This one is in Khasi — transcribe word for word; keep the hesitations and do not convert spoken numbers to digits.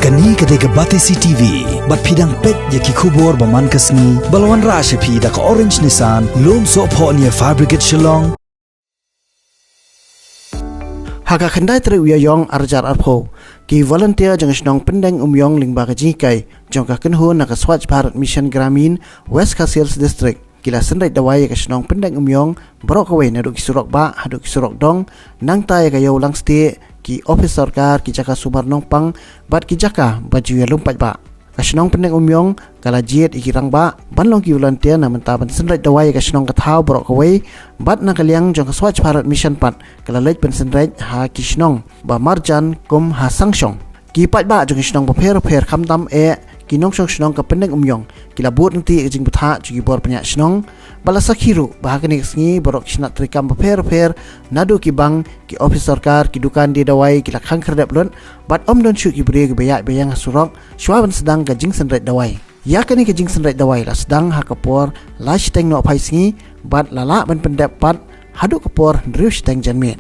Kane ka dei ka Batesi T V, bad phi dang peit ïa ki khubor ba man ka sngi, ba la wanrah sha phi da ka Orange Nissan, Lumsohphoh near Fire Brigade Shillong. Ha ka khyndai tarik u Ïaïong arhajar arphew, ki volunteer jong ka shnong Pyndeng Umïong lyngba ka jinghikai jong ka kynhun na ka Swachh Bharat Mission Gramin, West Khasi Hills District, ki la synreit dawai ïa ka shnong Pyndeng Umïong baroh kawei, naduh ki surok bah haduh ki surok dong, nangta ïa ka ïew langstieh, ki ophis sorkar, ki jaka sumar nongpang, bad ki jaka ba ju ïalum paidbah. Ka shnong Pyndeng Umïong ka la jied ïa ki rangbah ban long ki volunteer na bynta ban synreit dawai ïa ka shnong ka thaw baroh kawei, bad na ka liang jong ka Swachh Bharat Mission pat ka la leit ban synreit ha ki shnong ba marjan kum ha Sangshong. Ki paidbah jong ki shnong bapher bapher, khamtam eh ki nongshong shnong ka Pyndeng Umïong, ki la bud lynti ïa ka jingbthah jong ki bor pynïaid shnong, bad la sakhi ruh ba ha kane ka sngi baroh ki shnat treikam bapher bapher, naduh ki bank, ki ophis sorkar, ki dukan die dawai, ki la khang khyrdep lut, bad ym don shuh ki briew kiba ïaid ba ïeng ha surok shuwa ban sdang ka jingsynreit dawai. Ïa kane ka jingsynreit dawai la sdang ha ka por lai shiteng nohphai sngi, bad la lah ban pyndep pat haduh ka por hynriew shiteng janmiet.